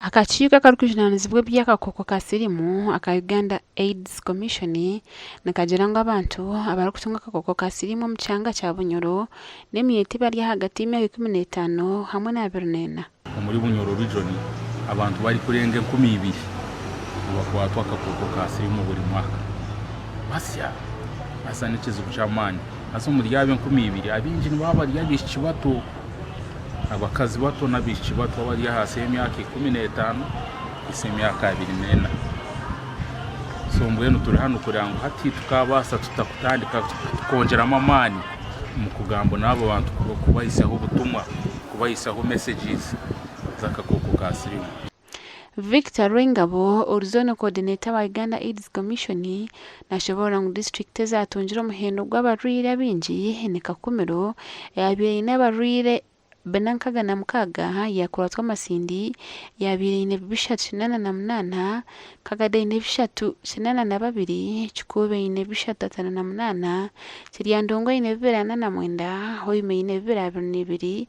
Akakiiko akarikujunaanizibwa eby'akakooko ka siriimu aka Uganda AIDS Commission nikagira ngu abantu abarikutunga akakooko ka siriimu omu kyanga kya Bunyoro n'emyeto ebari ahagati y'emyaka 15 hamwe na 24. Omuri Bunyoro Region abantu barikurenga 2000 nibakwatwa akakooko ka siriimu buri mwaka. Basya haza n'ekizibu ky'amaani. Haza omuri abo 2000 abaingi nibaba bari abaishiki bato. Abakazi bato n'abaishiki bato abari ahansi y'emyaka 15 kuhitsya emyaka 24. So mbwenu turi hanu kureba ngu hati tukabaasa tuta kutandika tukongyeramu amaani omu kugamba n'abo bantu kubahisyaho obutumwa, kubahisyaho messages z'akakooko ka siriimu. Victor Rwengabo, ori Zonal Coordinator wa Uganda AIDS Commission nashoboorora ngu disiturikiti ezatungire omuhendo gw'abarwaire abaingi ni Kakumiro eyabaire eine abarwaire bina nkaga na mukaaga, yakuratwa Masindi eyabaire eine 388, Kagadi eine 382, Kikuube eine 358, Kiryandongo eine 249, Hoima eine 222,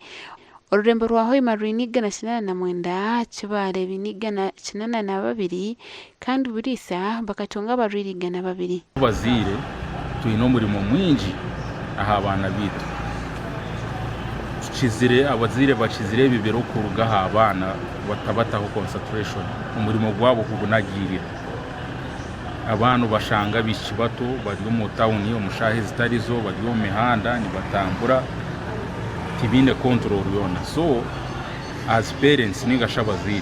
Orurembo rwa Hoima rwine 189, Kibaale baine 182 kandi Buliisa bakatunga abarwaire 102. Abazaire twine omurimo mwingi aha baana baitu. Tukizire, abazaire bakizire ebi birikuruga aha baana batabataho concentration, omurimo gwabo kugunagiirira. Abaana obashanga abaishiki bato bari omu tawuni omu shaaha ezitari zo, bari omu mihanda nibatambura tibaine control yoona. So as parents ninga shi abazaire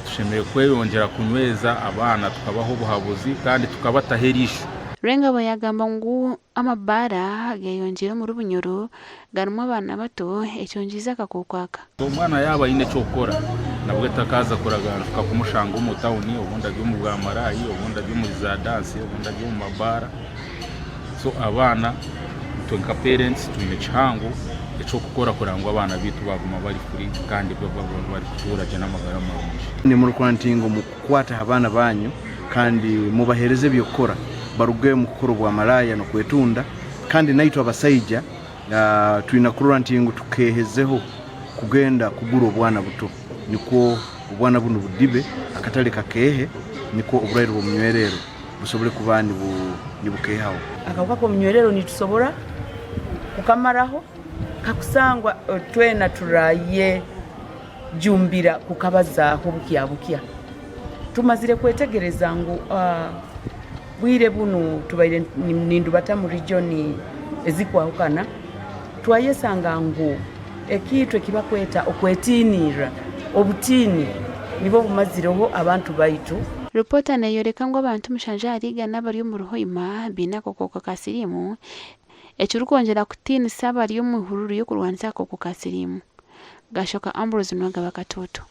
tushemereire kweyongyera kunyweza abaana tukabaha obuhabuzi kandi tukabataho eriisho. Rwengabo yaagamba ngu amabaara geeyongyeire omuri Bunyoro garimu abaana bato ekyongyize akakooko aka. Omwana yaaba aine eky'okukora nabwe takaaza kuragaanjuka kumushanga omu tawuni obundi ari omu bwamaraayi obundi ari omuri za dansi obundi ari omu mabaara. So abaana itwe nka parents twine kihango eky'okukora kureba ngu abaana baitu baaguma bari free kandi barikutuura gye n'amagara marungi. Nimurikora nti ngu mukukwate aha baana baanyu kandi mubaheereze eby'okukora baruge omu kukora obwamaraaya n'okwetunda kandi naitwe abasaija Twine kurora nti ngu tukehezeho kugenda kugura obwana buto nikwo obwana bunu budibe, akatale kakeehe nikwo oburwaire bw'omunywererro busobole kuba nibukeehaho. Akahuka k'omunywererro nitusobora kukamaraho kakusangwa twena turayejumbira kukabazaaho bukya bukya. Tumazire kwetegereza ngu Bwire bunu tubaire nindubata mu region ezikwahukana twayesanga ngu ekiitu ekibakweta okwetiinirra, obutiini nibwo bumazireho abantu baitu. Ripoota neeyoreka ngu abantu mushanju ahari igana abari omuri Hoima baine akakooko ka siriimu, ekirikwongyera kutiinisa abari omu hururu y'okurwanisa akakooko ka siriimu. Gashoka Ambrose Nuwagaba Katoto.